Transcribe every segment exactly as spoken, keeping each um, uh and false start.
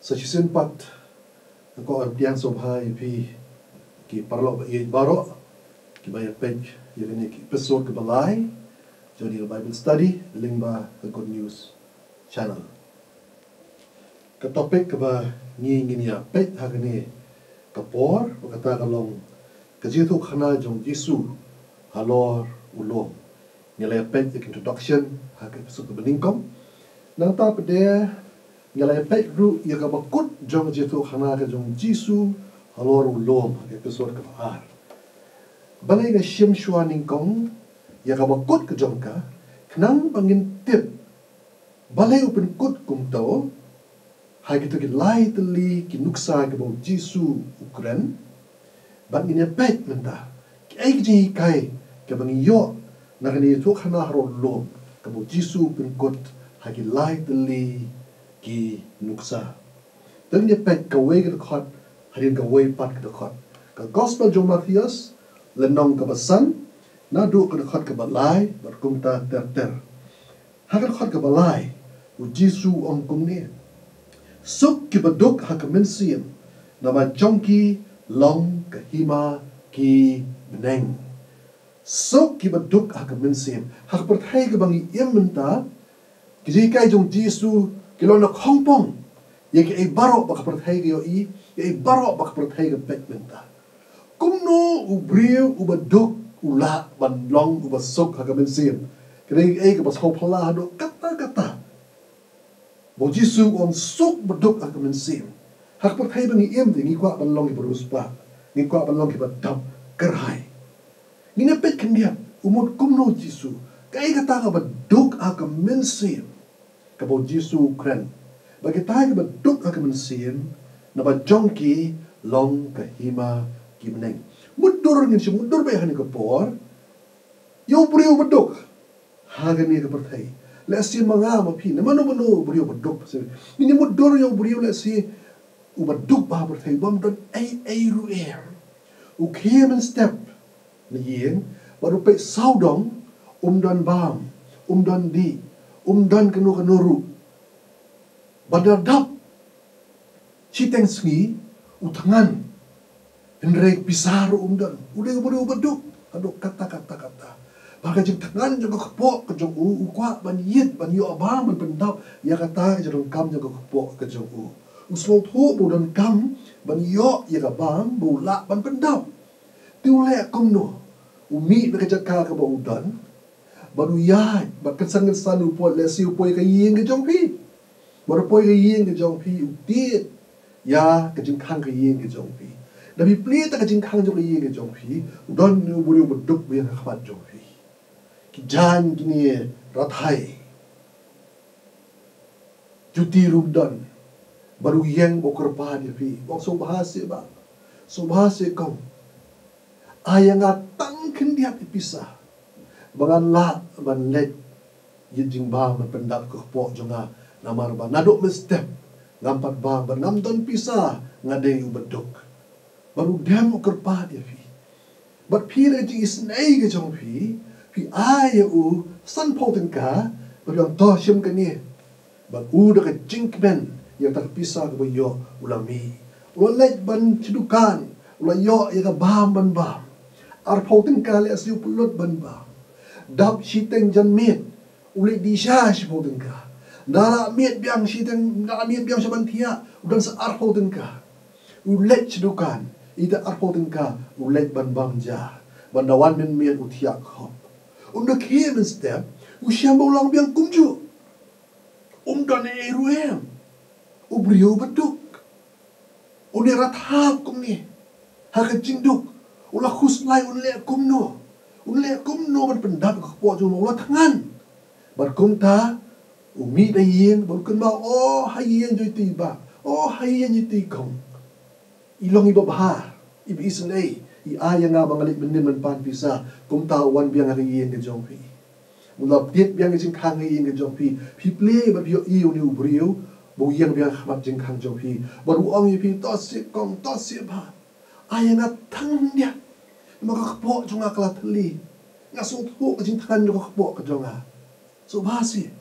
Sa shisien pat, nga kwah ban pdiang sngewbha ïa phi ki paralok ba ïeit baroh kiba ïa peit ïa kane ka episode kaba lai jong kane ka Bible study lyngba ka Good News Channel. Ka topic kaba ngi ngin ïa peit ha kane ka por, ba kata ka long ka jingïathuhkhana jong Jisu halor u lum. Ngi la ïa peit ïa ka introduction ha ka episode kaba nyngkong. Nangta pat de ngi la ïa peit ruh ïa kaba kut jong ka jingïathuhkhana ka jong Jisu halor u lum ha ka episode kaba ar. Balei nga shim shuwa nyngkong ïa kaba kut ka jong ka, khnang ba ngin tip balei u pynkut kumto ha kito ki lai tylli ki nuksa kiba u Jisu u kren. Bad ngin ïa peit mynta kiei ki jinghikai kiba ngi ïoh na kane ka jingïathuhkhana halor u lum kaba u Jisu u pynkut ha ki lai tylli ki nuksa. Te ngin ïa peit kawei ka dkhot hadien kawei pat ka dkhot. Ka Gospel jong u Mathaios, lynnong kaba san, naduh ka dkhot kaba lai bad kumta ter ter. Ha ka dkhot kaba lai, u Jisu u ong kumne: Suk kiba duk ha ka mynsiem, namar jong ki long ka hima ki bneng. Suk kiba duk ha ka mynsiem. Ha ka pyrthei kaba ngi im mynta, ki jinghikai jong u Jisu ki long na khongpong ïa kiei baroh ba ka pyrthei ka ïohi, ïa kiei baroh ba ka pyrthei ka peit mynta. Kumno u briew uba duk u lah ban long uba suk ha ka mynsiem? Kane kaei kaba sngewphylla haduh katta katta. Ba u Jisu u ong suk ba duk ha ka mynsiem. Ha ka pyrthei ba ngi im te ngi kwah ban long kiba riewspah, ngi kwah ban long kiba dap kyrhai. Ngin ïa peit khyndiat, u mut kumno u Jisu, kaei kata kaba duk ha ka mynsiem kaba u Jisu u kren. Ba kita kiba duk ha ka mynsiem, naba jong ki long ka hima ki bneng. Mutdur, ngin shu mutdur beit ha kane ka por ïa u briew uba duk ha kane ka pyrthei. Lehse ma nga ma phi, ne mano mano u briew uba duk. Ngin ïa mutdur ïa u briew lehse uba duk ba ha pyrthei, bym don ei ei ruh em. U khie mynstep na ïing, bad u peit sawdong, um don bam, um don dih, um don kano kano ruh. Bad da dap shiteng sngi u thngan, hynrei pisa ruh um don. U dei u briew uba duk haduh katta katta katta. Bad ka jingthngan jong ka kpoh ka jong u, u kwah ban ïit ban ïoh bam ban pyndap ïa kata ka jingdonkam jong ka kpoh ka jong u. U sngewthuh ba u donkam ban ïoh ïa ka bam ba u lah ban pyndap. Te u leh kumno? U mih na ka jaka kaba u don, bad u ïaid, bad kynsan kynsan u poi, lehse u poi ka ïing ka jong phi. Bad u poi ka ïing ka jong phi, u tied ïa ka jingkhang ka ïing ka jong phi. Da phi plie ïa ka jingkhang jong ka ïing ka jong phi, u don u briew uba duk biang ha khmat jong phi. Ki jaiñ kine rathai. Juti ruh um don. Bad u ïeng ba u kyrpad ïa phi, u ong sngewbha seh bah, sngewbha seh kong, ai ïa nga tang khyndiat ïa pisa ba ngan lah ban leit ïit jingbam ban pyndap ka kpoh jong nga. Namar ba naduh mynstep ngam pat bam bad ngam don pisa, nga dei uba duk. Bad u dem u kyrpad ïa phi. Bad phi da ka jingisynei ka jong phi, phi ai ïa u sanphew tyngka, bad phi ong to shim kane. Bad u da ka jingkmen ïa kata ka pisa kaba u ïoh u la mih. U la leit ban sha dukan, u la ïoh ïa ka bam ban bam. Arphew tyngka lehse u pynlut ban bam. Dap shiteng janmiet, u leit dih sha shiphew tyngka. Da lah miet biang shiteng, da lah miet biang sha ban thiah, u don sa arphew tyngka. U leit sha dukan, ïa kata arphew tyngka u leit ban bam ja. Ban da wan mynmiet u thiah khop. Ynda khie mynstep u shem ba u long biang kumjuh. Um don ei ei ruh em. U briew uba duk. Une rathap kumne ha ka jingduk, u la khuslai, un leh kumno? Un leh kumno ban pyndap ka kpoh jong u? U la thngan. Bad kumta u mih na ïing bad u kynmaw, o ha ïing jong ito i bah, o ha ïing jong ito i kong, i long iba bha, iba isynei, i ai ïa nga ba nga leit mynnin mynpan pisa. Kumta u wan biang ha ka ïing ka jong phi. U la tied biang ka jingkhang ha ïing ka jong phi. Phi plie bad phi ïohi une u briew ba u ïeng biang ha khmat jingkhang jong phi, bad u ong ïa phi, to seh kong, to seh bah, ai ïa nga tang khyndiat, namar ka kpoh jong nga ka la thylli. Nga sngewthuh ka jingthngan jong ka kpoh ka jong nga. Sngewbha seh,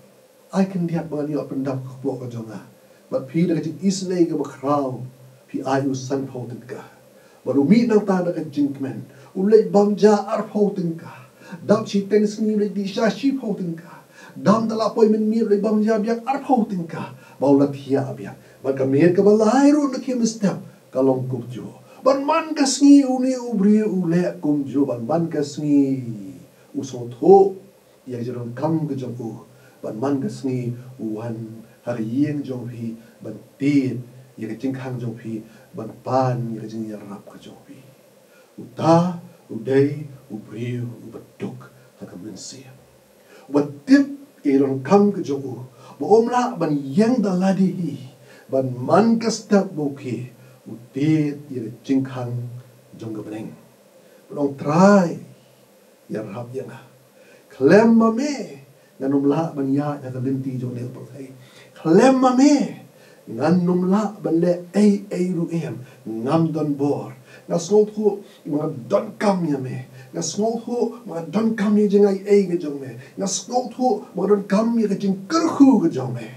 ai khyndiat ba ngan ïoh pyndap ka kpoh ka jong nga. Bad phi da ka jingisynei kaba khraw phi ai u sanphew tyngka. Bad u mih nangta da ka jingkmen, u leit bam ja arphew tyngka. Dap shiteng sngi u leit dih sha shiphew tyngka. Dap da la poi mynmiet u leit bam ja biang arphew tyngka. Bad u la thiah biang. Bad ka miet kaba lai ruh na ka mynstep ka long kumjuh. Bad man ka sngi une u briew u leh kumjuh. Bad man ka sngi u sngewthuh ïa ka jingdonkam ka jong u. Bad man ka sngi u wan ha ka ïing jong phi ban tied ïa ka jingkhang jong phi, ban pan ïa ka jingïarap ka jong phi. Uta u dei u briew uba duk ha ka mynsiem, uba tip ïa ka jingdonkam ka jong u, ba um lah ban ïeng da lade hi. Bad man ka step ba u khie, u tied ïa ka jingkhang jong ka bneng. Bad u ong, Trai, ïarap ïa nga. Khlem ma me ngan ym lah ban ïaid ha ka lynti jong kane ka pyrthei. Khlem ma me ngan ym lah ban leh ei ei ruh em. Ngam don bor. Nga sngewthuh ba nga donkam ïa me. Nga sngewthuh ba nga donkam ïa ka jingaiei ka jong me. Nga sngewthuh ba nga donkam ïa ka jingkyrkhu ka jong me.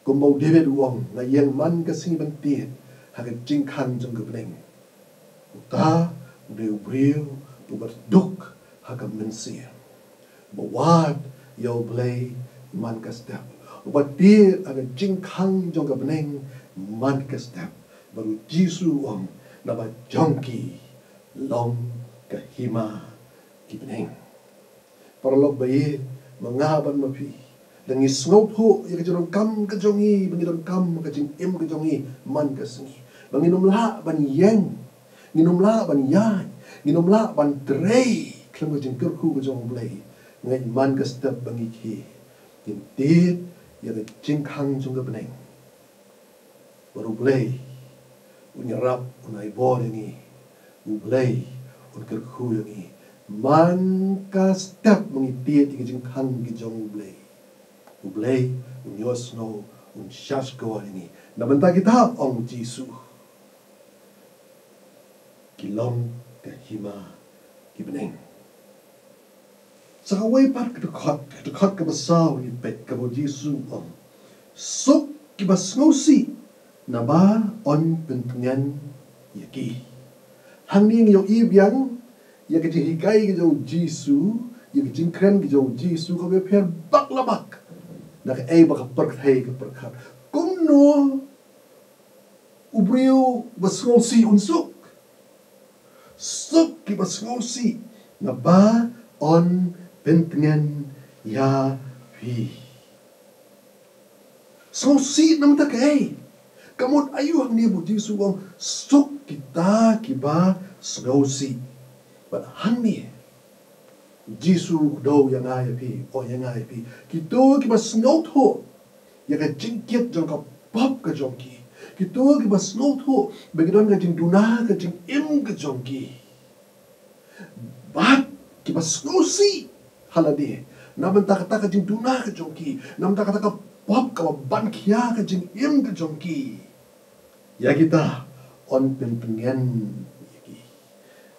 Kumba u David u ong, nga ïeng man ka sngi ban tied ha ka jingkhang jong ka bneng. Uta u dei u briew uba duk ha ka mynsiem, uba wad ïa U Blei man ka step, uba tied ha ka jingkhang jong ka bneng man ka step. Bad u Jisu u ong, naba jong ki long ka hima ki bneng. Paralok ba ïeit, ma nga bad ma phi, lada ngi sngewthuh ïa ka jingdonkam ka jong ngi, ba ngi donkam ka jingim ka jong ngi man ka sngi, ba ngin ym lah ban ïeng, ngin ym lah ban ïaid, ngin ym lah ban trei khlem ka jingkyrkhu ka jong U Blei, nga ngeit man ka step ba ngi khie, ngin tied ïa ka jingkhang jong ka bneng. Bad U Blei un ïarap, un ai bor ïa ngi. U Blei un kyrkhu ïa ngi. Man ka step ba ngi tied ïa ka jingkhang ka jong U Blei, U Blei un ïohsngew, un shahshkor ïa ngi. Na bynta kita, ong Jisu, ki long ka hima ki bneng. Sa kawei pat ka dkhot, ka dkhot kaba saw ngi peit kaba u Jisu u ong, suk kiba sngewsih, naba yn pyntngen ïa ki. Hangne ngi ïohi biang ïa ka jinghikai ka jong u Jisu, ïa ka jingkren ka jong u Jisu kaba pher bak la bak na kaei ba ka pyrthei ka pyrkhat. Kumno u briew ba sngewsih un suk? Suk kiba sngewsih, naba yn pyntngen ïa phi. Sngewsih namar kaei? Ka mut aïu hangne ba u Jisu u ong suk kita kiba sngewsih? Bad hangne u Jisu u kdew ïa nga ïa phi, ong ïa nga ïa phi, kito kiba sngewthuh ïa ka jingkit jong ka pop ka jong ki, kito kiba sngewthuh ba ki don ka jingduna ka jingim ka jong ki, bad kiba sngewsih ha lade na bynta kata ka jingduna ka jong ki, na bynta kata ka pop kaba ban khia ka jingim ka jong ki, ïa kita yn pyntngen ïa ki.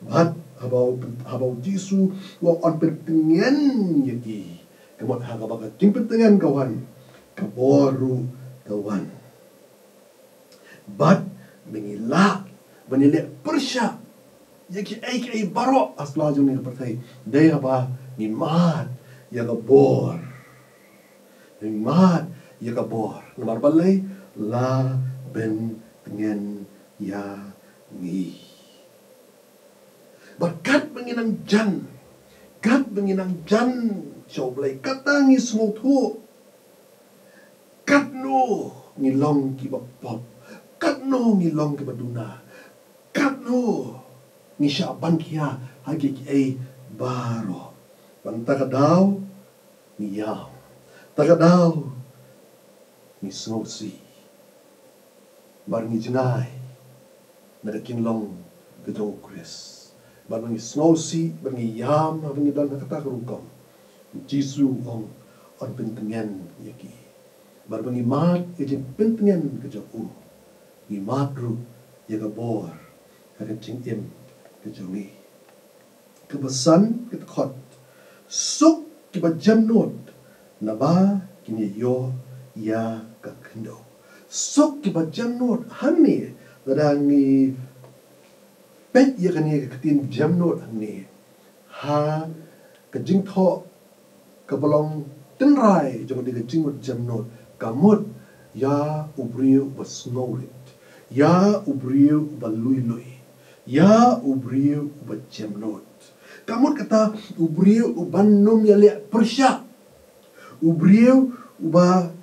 Bad haba u, haba u Jisu u ong yn pyntngen ïa ki, ka mut ha kaba ka jingpyntngen ka wan, ka bor ruh ka wan. Bad ba ngi lah ban ïaleh pyrshah ïa kiei kiei baroh ha sla jong kane ka pyrthei, dei haba ngi mad ïa ka bor. Ngi mad ïa ka bor. Namar balei? La pyntngen ïa ngi. Bad katba ngi nang jan, katba ngi nang jan sha U Blei, kata ngi sngewthuh katno ngi long kiba pop, katno ngi long kiba duna, katno ngi shah ban khia ha kiei kiei baroh. Bad ta ka daw ngi ïam, ta ka daw ngi sngewsih. Bad ngi jngai na ka jinglong ka jong u Khrist. Bad ngi sngewsih, bad ngi ïam, bad ngi don ha kata ka rukom. U Jisu u ong yn pyntngen ïa ki. Bad ngi mad ïa ka jingpyntngen ka jong u, ngi mad ruh ïa ka bor ha ka jingim ka jong ngi. Kaba san ka dkhot, suk kiba jemnud, naba kin ïoh ïa ka khyndew. Suk kiba jemnud. Hangne, lada ngi peit ïa kane ka ktien jemnud hangne, ha ka jingthoh kaba long tynrai jong kane ka jingmut jemnud, ka mut ïa u briew uba sngewrit, ïa u briew uba lui lui, ïa u briew uba jemnud. Ka mut kata u briew uba ym ïaleh pyrshah, u briew uba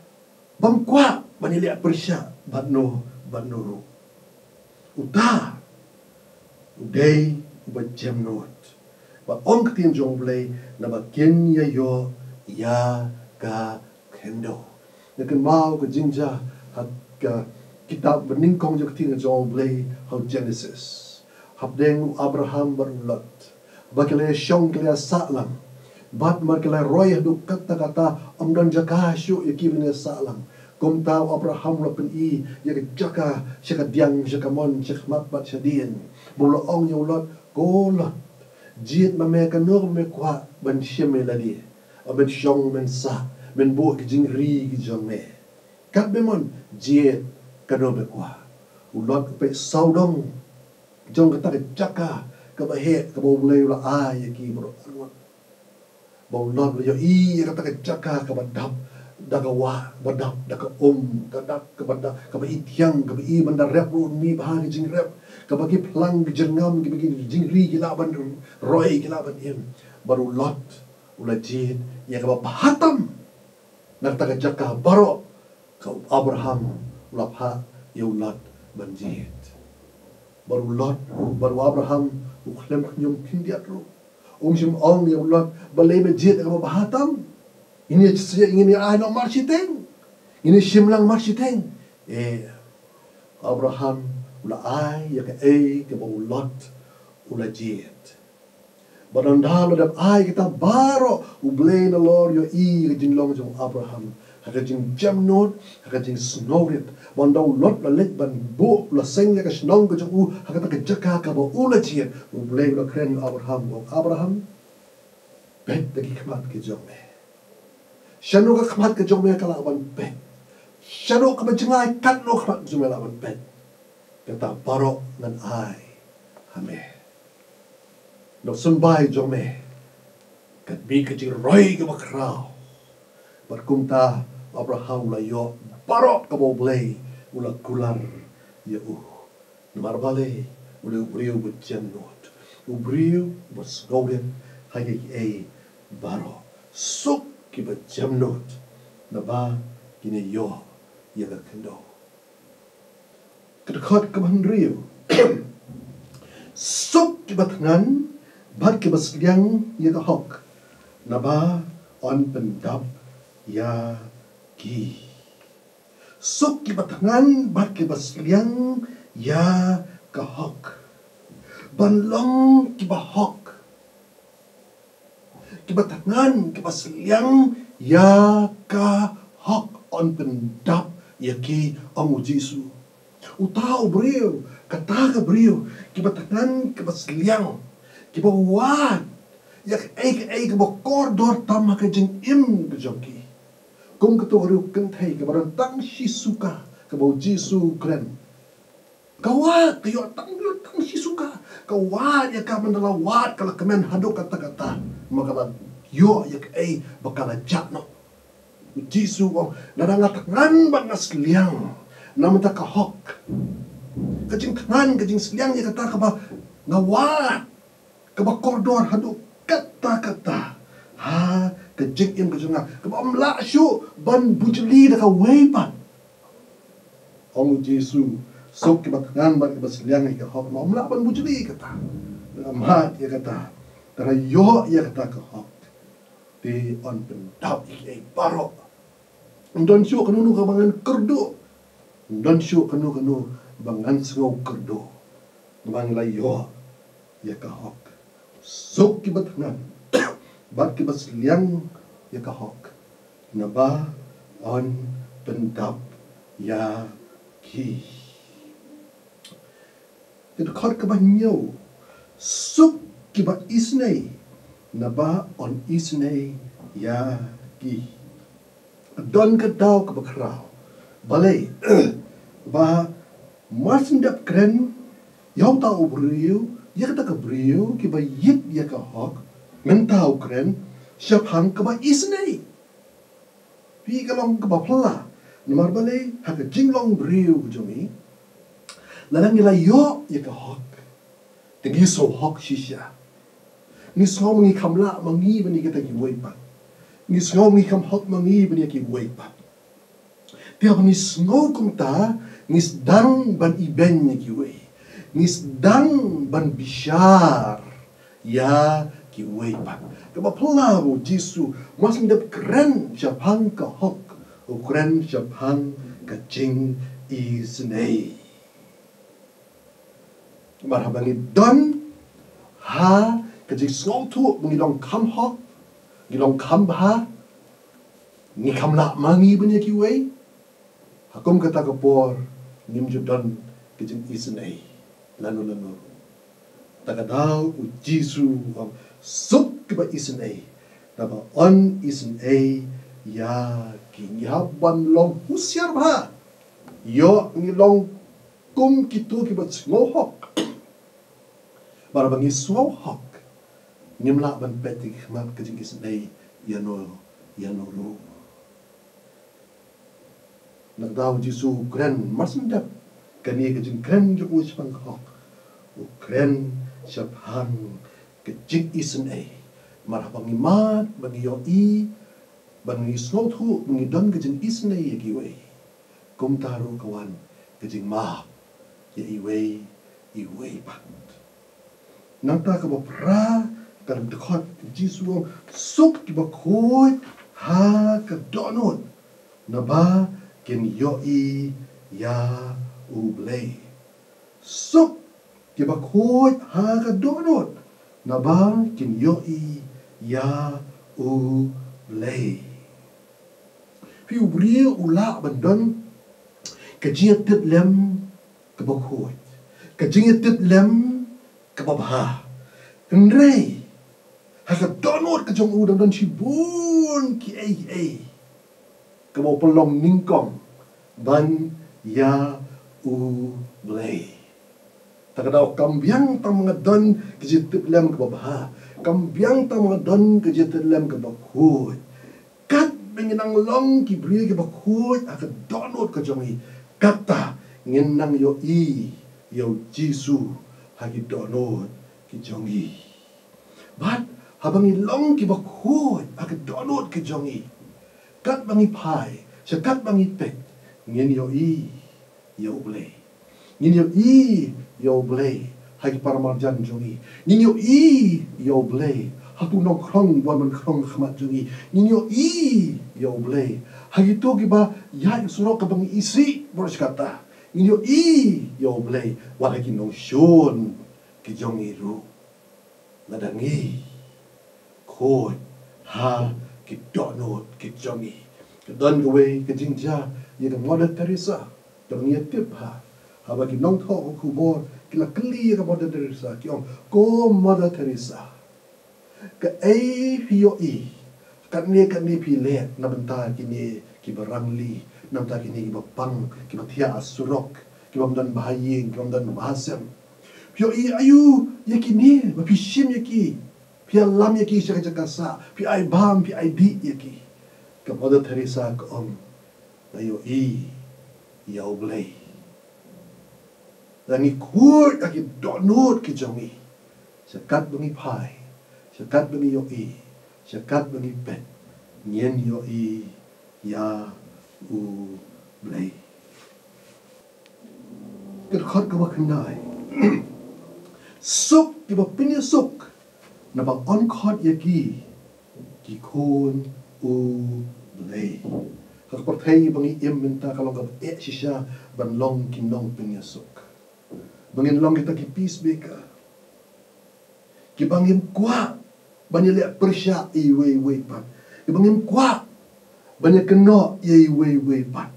bym kwah ban ïaleh pyrshah bad no bad no ruh. Uta u dei uba jemnud. Ba ong ka ktien jong U Blei, naba kin ïa ïoh ïa ka khyndew. Nga kynmaw ka jingjia ha ka kitab banyngkong jong ka ktien jong U Blei, ha u Genesis, hapdeng u Abraham bad u Lot, ba ki la shong ki la sah lang. Bad mar ki la roi haduh katta katta, ym don jaka shuh ïa ki ban ïa sah lang. Kumta u Abraham u la pyni ïa ka jaka sha ka diang, sha ka mon, sha khmat bad sha dien. Bad u la ong ïa u Lot, ko Lot, jied ma me kano me kwah ban shim ïa lade, ban shong, ban sah, ban buh ki jingri ki jong me. Kat me mon, jied kano me kwah. U Lot u peit sawdong jong kata ka jaka kaba heh kaba U Blei u la ai ïa ki baroh arngut. Ba u Lot u la ïohi ïa kata ka jaka kaba dap da ka wah, ba dap da ka um, ka dap kaba dap, kaba i thiang, kaba i ban da rep ruh mih bha ki jingrep, kaba ki phlang ki jyrngam, kaba ki jingri ki lah ban roi, ki lah ban im. Bad u Lot u la jied ïa kaba bha tam na kata ka jaka baroh ka u Abraham u la phah ïa u Lot ban jied. Bad u Lot, bad u Abraham u khlem khñium khyndiat ruh. Um shym ong ïa u Lot, balei me jied ïa kaba bha tam? Ngin ïa, ngin ïa ai noh mar shiteng, ngin ïa shim lang mar shiteng. Eh, Abraham u la ai ïa kaei kaba u Lot u la jied. Bad ynda u la dep ai kita baroh, U Blei nalor u ïohi ïa ka jinglong jong u Abraham ha ka jingjemnud, ha ka jingsngewrit. Bad ynda u Lot u la leit ban buh, u la seng ïa ka shnong ka jong u ha kata ka jaka kaba u la jied, U Blei u la kren ïa u Abraham, u ong, Abraham, peit da ki khmat ki jong me. Shano ka khmat ka jong me ka lah ban peit? Shano kaba jngai katno ka khmat ka jong me lah ban peit? Kata baroh ngan ai ha me. Nongshun bai jong me kan mih ka jingroi kaba khraw. Bad kumta Abraham u la ïoh baroh kaba U Blei u la kular ïa u. Namar balei? U dei u briew ba jemnud, u briew ba sngewrit ha kiei kiei baroh. Suk kiba jemnud, naba kin ïoh ïa ka khyndew. Ka dkhot kaba hynriew. Suk kiba thngan bad kiba sliang ïa ka hok, naba yn pyndap ïa ki. Suk kiba thngan bad kiba sliang ïa ka hok. Ban long kiba hok, kiba thngan, kiba sliang ïa ka hok, yn pyndap ïa ki, ong u Jisu. Uta u briew, kata ka briew, kiba thngan, kiba sliang, kiba wad ïa kaei kaei kaba kordor tam ha ka jingim ka jong ki. Kum kato ka riew kynthei kaba don tang shi suka, kaba u Jisu u kren. Ka wad, ka ïoh tang, ïoh tang shi suka. Ka wad ïa ka, man la wad ka la kmen haduh katta katta, ma ka la ïoh ïa kaei ba ka la jah noh. U Jisu u ong, lada nga thngan bad nga sliang na bynta ka hok, ka jingthngan, ka jingsliang ïa kata kaba nga wad, kaba kordor haduh katta katta ha ka jingim ka jong nga, kaba ym lah shuh ban bujli da kawei pat. Ong u Jisu, suk kiba thngan bad kiba sliang ïa ka hok, ym lah ban bujli ïa kata. Ym lah ïa kata. Te lada ïoh ïa kata ka hok, te yn pyndap ïa kiei baroh. Ym don shuh kano kano kaba ngan kyrduh. Ym don shuh kano kano ba ngan sngew kyrduh. Namar ngi la ïoh ïa ka hok. Suk kiba thngan bad kiba sliang ïa ka hok, naba yn pyndap ïa ki. Ka dkhot kaba hynñiew. Suk kiba isynei, naba yn isynei ïa ki. Don ka daw kaba khraw Balei ba mar shen dep kren ïa uta u briew, ïa kata ka briew kiba ïit ïa ka hok, mynta u kren shaphang kaba isynei. Phi, ka long kaba phylla. Namar balei? Ha ka jinglong briew jong ngi, lada ngi la ïoh ïa ka hok, te ngi sngewhok shisha. Ngi sngew ngi kham lah ma ngi ban ïa kita kiwei pat. Ngi sngew ngi kham hok ma ngi ban ïa kiwei pat. Te haba ngi sngew kumta, ngi sdang ban ibeiñ ïa kiwei. Ngi sdang ban bishar ïa kiwei pat. Kaba phylla, u Jisu mar shen dep kren shaphang ka hok, u kren shaphang ka jingisynei. Namar haba ngi don ha ka jingsngewthuh ba ngi long kham hok, ngi long kham bha, ngi kham lah ma ngi ban ïa kiwei, ha kum kata ka por ngim ju don ka jingisynei lano lano. Ta ka daw u Jisu u ong, suk kiba isynei, naba yn isynei ïa ki. Ngi hap ban long husiar bha. Ïoh ngi long kum kito kiba sngew hok. Namar ba ngi sngew hok, ngim lah ban peit ki khmat ka jingisynei ïano ïano ruh. Na ka daw u Jisu u kren mar shen dep kane ka jingkren jong u shaphang ka hok, u kren shaphang ka jingisynei. Namar haba ngi mad ba ngi ïohi, ba ngi sngewthuh ba ngi don ka jingisynei ïa kiwei, kumta ruh ka wan ka jingmap ïa iwei iwei pat. Nangta kaba phra, ka dkhot, u Jisu u ong, suk kiba khuid ha ka dohnud, naba kin ïohi ïa U Blei. Suk kiba khuid ha ka dohnud, naba kin ïohi ïa U Blei. Phi, u briew u lah ban don ka jingïatiplem kaba khuid, ka jingïatiplem kaba bha. Hynrei ha ka dohnud ka jong u dang don shibun kiei kiei kaba u pynlong nyngkong ban ïa U Blei. Ta ka daw kam biang tang ba nga don ka jingïatiplem kaba bha, kam biang tang ba nga don ka jingïatiplem kaba khuid. Katba ngin nang long ki briew kiba khuid ha ka dohnud ka jong ngi, kata ngin nang ïohi ïa U Jisu ha ki dohnud ki jong ngi. Bad haba ngi long kiba khuid ha ka dohnud ka jong ngi, katba ngi phai, sha katba ngi peit, ngin ïohi ïa U Blei. Ngin ïohi ïa U Blei ha ki paramarjan jong ngi. Ngin ïohi ïa U Blei ha uto u nongkhrong ba wan ban khrong ha khmat jong ngi. Ngin ïohi ïa U Blei ha kito kiba ïaid surok kaba ngi isih baroh shi katta. Ngin ïohi ïa U Blei wat ha ki nongshun ki jong ngi ruh, lada ngi khuid ha ki dohnud ki jong ngi. Ka don kawei ka jingjia ïa ka Mother Teresa kaba ngi ïatip bha. Haba ki nongthoh ka khubor ki la kylli ïa ka Mother Teresa, ki ong, ko Mother Teresa, kaei phi ïohi, katne katne phi leh na bynta kine kiba rangli, na bynta kine kiba pang, kiba thiah ha surok, kiba ym don bha ïing, kiba ym don bha sem? Phi ïohi aïu ïa kine ba phi shim ïa ki, phi ïalam ïa ki sha ka jaka sah, phi ai bam, phi ai dih ïa ki? Ka Mother Teresa ka ong, nga ïohi ïa U Blei. Lada ngi khuid ha ki dohnud ki jong ngi, sha katba ngi phai, sha katba ngi ïohi, sha katba ngi peit, ngin ïohi ïa U Blei. Ka dkhot kaba khyndai. Suk kiba pynïasuk, naba yn khot ïa ki ki khun U Blei. Ka pyrthei ba ngi im mynta ka long kaba eh shisha ban long ki nongpynïasuk, ba ngin long kita ki peacemaker, kiba ngim kwah ban ïaleh pyrshah ïa iwei iwei pat, kiba ngim kwah ban ïakynnoh ïa iwei iwei pat.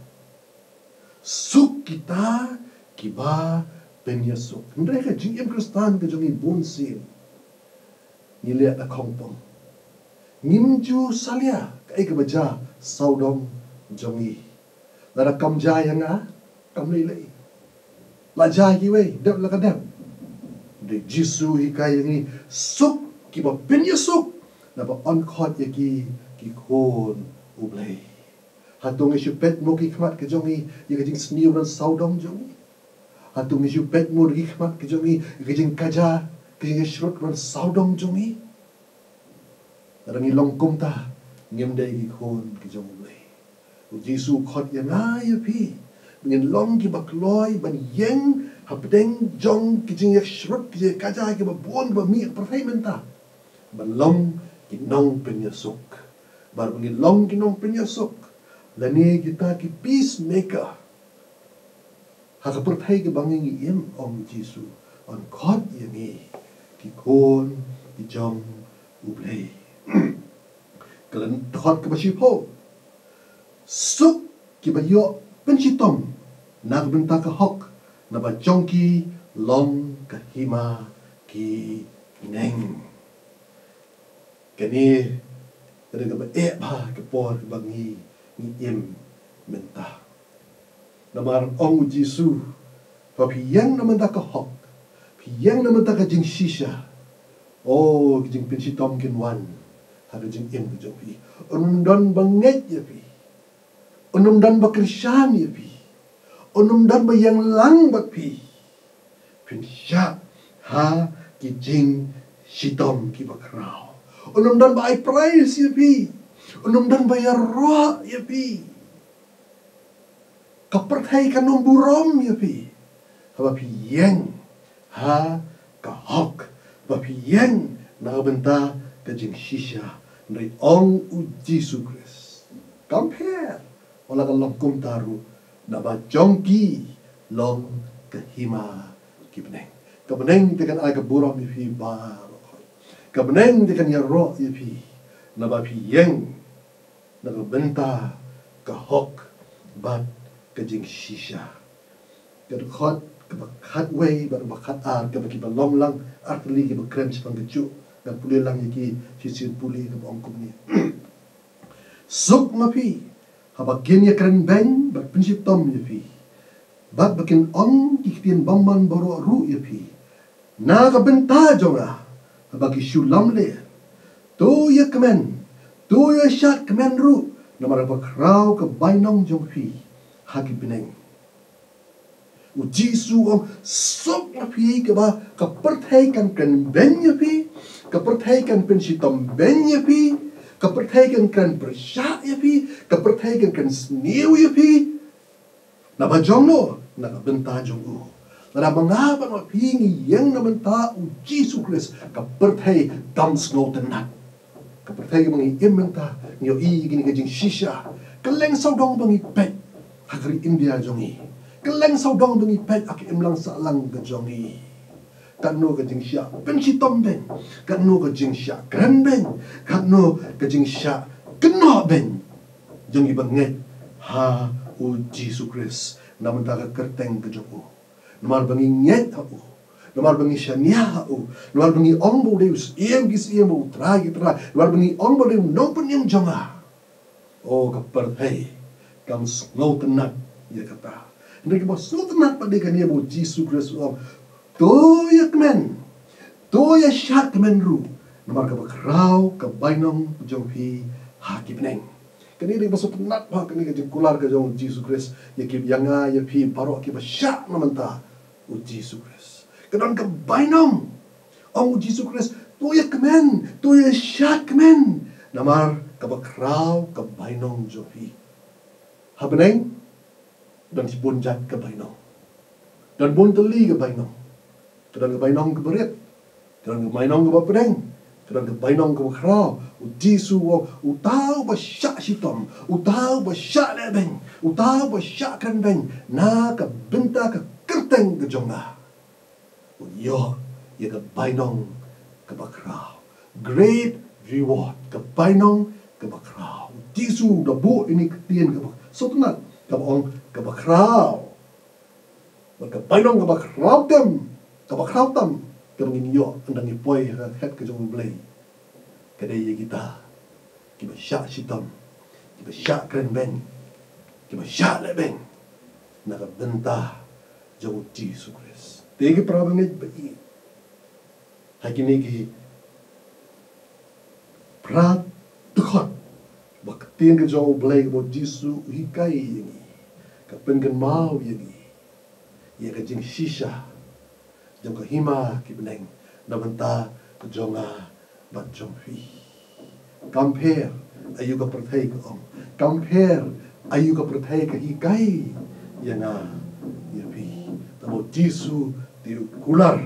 Suk kita kiba pynïasuk. Hynrei ka jingim Khristan ka jong ngi bunsien, ngi leh da khongpong. Ngim ju salia kaei kaba jia sawdong jong ngi. Lada kam jia ïa nga, kam lei lei. La jia ïa kiwei, dep la ka dep. Dei Jisu hikai ïa ngi, suk kiba pynïasuk, naba yn khot ïa ki, ki khun U Blei. Hato ngi shu peit mo ki khmat ki jong ngi ïa ka jingsniew ran sawdong jong ngi? Hato ngi shu peit mo ki khmat ki jong ngi ïa ka jingkajia, ka jingïashrut ran sawdong jong ngi? Lada ngi long kumta, ngim dei ki khun ki jong U Blei. U Jisu u khot ïa nga ïa phi, ngin long kiba kloi ban ïeng hapdeng jong ki jingïashrut, ki jingkajia kiba bun kiba mih ha pyrthei mynta, ban long ki nongpynïasuk. Bad ba ngin long ki nongpynïasuk, lane kita ki peacemaker ha ka pyrthei kaba ngi im, ong Jisu, yn khot ïa ngi ki khun ki jong U Blei. Ka lynnong kaba shiphew: Suk kiba ïoh pynshitom na ka bynta ka hok, naba jong ki long ka hima ki bneng. Kane ka dei kaba eh bha ka por kaba ngi, ngi im mynta. Namar ong u Jisu, ba phi ïeng na bynta ka hok, phi ïeng na bynta ka jingshisha, o, ka jingpynshitom kan wan ha ka jingim ka jong phi. Ym don ba ngeit ïa phi. Ym don ba kyrshan ïa phi. Ym don ba ïeng lang bad phi. Phin shah ha ki jingshitom kiba khraw. Ym don ba ai prize ïa phi. Ym don ba ïaroh ïa phi. Ka pyrthei kan ym burom ïa phi haba phi ïeng ha ka hok, ba phi ïeng na ka bynta ka jingshisha. Hynrei ong u Jisu Khrist, kam pher, wat la ka long kumta ruh, naba jong ki long ka hima ki bneng. Ka bneng te kan ai ka burom ïa phi baroh. Ka bneng te kan ïaroh ïa phi, naba phi ïeng na ka bynta ka hok bad ka jingshisha. Ka dkhot kaba khatwei bad kaba khatar, kaba kiba long lang artylli kiba kren shaphang kajuh. Ngan pule lang ïa ki shisien pule, kaba ong kumne: Suk ma phi haba kin ïakren beiñ bad pynshitom ïa phi, bad ba kin ong ki ktien bymman baroh ruh ïa phi na ka bynta jong nga, haba ki shu lamler. To ïakmen, to ïashad kmen ruh, namar kaba khraw ka bainong jong phi ha ki bneng. U Jisu u ong, suk ma phi, kaba ka pyrthei kan kren beiñ ïa phi, ka pyrthei kan pynshitom beiñ ïa phi, ka pyrthei kan kren pyrshah ïa phi, ka pyrthei kan kren sniew ïa phi. Naba jong no? Na ka bynta jong u. Lada ma nga bad ma phi ngi ïeng na bynta u Jisu Khrist, ka pyrthei kam sngewtynnat. Ka pyrthei kaba ngi im mynta, ngi ïohi ïa kine ka jingshisha. Kylleng sawdong ba ngi peit ha ka ri India jong ngi, kylleng sawdong ba ngi peit ha ka imlang sahlang ka jong ngi, katno ka jingshah pynshitom beiñ, katno ka jingshah kren beiñ, katno ka jingshah kynnoh beiñ jong kiba ngeit ha u Jisu Khrist na bynta ka kyrteng ka jong u. Namar ba ngi ngeit ha u, namar ba ngi shaniah ha u, namar ba ngi ong ba u dei u Syiem ki syiem, u Trai ki trai, namar ba ngi ong ba u dei u Nongpynim jong nga. O, ka pyrthei kam sngewtynnat ïa kata. Hynrei kaba sngewtynnat pat dei kane ba u Jisu Khrist u ong, to ïakmen, to ïashad kmen ruh, namar kaba khraw ka bainong jong phi ha ki bneng. Kane dei kaba sngewtynnat bha, kane ka jingkular ka jong u Jisu Khrist ïa ki, ïa nga ïa phi baroh kiba shah na bynta u Jisu Khrist. Ka don ka bainong. Ong u Jisu Khrist, to ïakmen, to ïashad kmen, namar kaba khraw ka bainong jong phi. Ha bneng don shibun jait ka bainong. Don bun tylli ka bainong. Ka don ka bainong kaba rit, ka don ka bainong kaba pdeng, ka don ka bainong kaba khraw. U Jisu u ong, uta uba shah shitom, uta uba shah lehbeiñ, uta uba shah kren beiñ na ka bynta ka kyrteng ka jong nga, un ïoh ïa ka bainong kaba khraw. Great reward, ka bainong kaba khraw. U Jisu u da buh ïa kane ka ktien kaba sngewtynnat, kaba ong kaba khraw. Bad ka bainong kaba khraw tam, kaba khraw tam, kaba ngin ïoh ynda ngi poi ha ka khet ka jong U Blei, ka dei ïa kita kiba shah shitom, kiba shah kren beiñ, Kiba shah lehbeiñ na ka bynta jong u Jisu Khrist. Te ki para bangeit ba ïeit, ha kine ki phra dkhot ba ka ktien ka jong U Blei kaba u Jisu u hikai ïa ngi, ka pynkynmaw ïa ngi ïa ka jingshisha jong ka hima ki bneng na bynta ka jong nga bad jong phi. Kam pher aïu ka pyrthei, ka ong, kam pher aïu ka pyrthei ka hikai ïa nga ïa phi. Tangba u Jisu te u kular,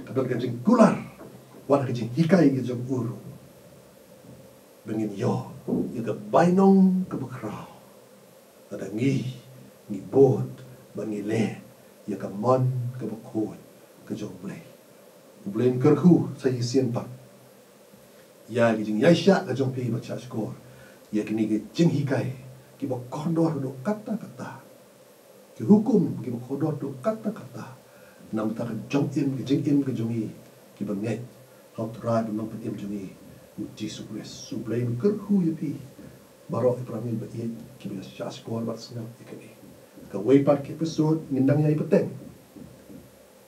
ka don ka jingkular wat ka jinghikai ka jong u ruh, ba ngin ïoh ïa ka bainong kaba khraw lada ngi, ngi bud bad ngi leh ïa ka mon kaba khuid ka jong U Blei. U Blei un kyrkhu sa shisien pat ïa ki jingïaishah ka jong phi bad shah shkor ïa kine ki jinghikai kiba kordor haduh katta katta, ki hukum kiba kordor haduh katta katta, na bynta ka jingim, ka jingim ka jong ngi kiba ngeit ha U Trai bad Nongpynim jong ngi u Jisu Khrist. U Blei un kyrkhu ïa phi baroh, i para bangeit ba ïeit kiba ïa shah shkor bad sngap ïa kane. Kawei pat ka episode ngin nang ïai bteng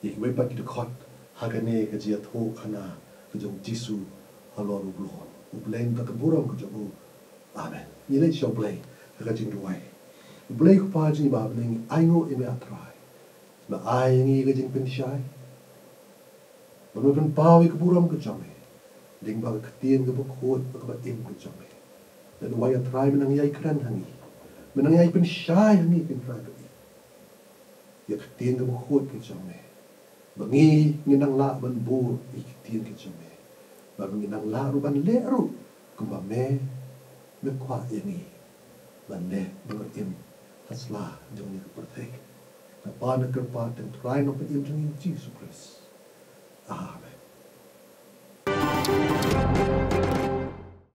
ïa kiwei pat ki dkhot ha kane ka jingïathuhkhana ka jong u Jisu halor u blon. U Blei un da ka burom ka jong u. Amen. Ngi leit sha U Blei ha ka jingduwai. U Blei Kpa jong ngi ba ha bneng, ngi ainguh ïa me, A Trai, ba me ai ïa ngi ka jingpynshai, ba me pynpaw ïa ka burom ka jong me lyngba ka ktien kaba khuid bad kaba im ka jong me. Ngi duwai, A Trai, me nang ïai kren ha ngi, me nang ïai pynshai ha ngi, ko Trai, ïa ka ktien kaba khuid ka jong me, ba ngi, ngin nang lah ban bud ïa ka ktien ka jong me, ba ngin nang lah ruh ban leh ruh kumba me, me kwah ïa ngi ban leh, ban im ha sla jong kane ka pyrthei. Na ka bynta ka kyrpad jong U Trai Nongpynim jong ngi u Jisu Khrist.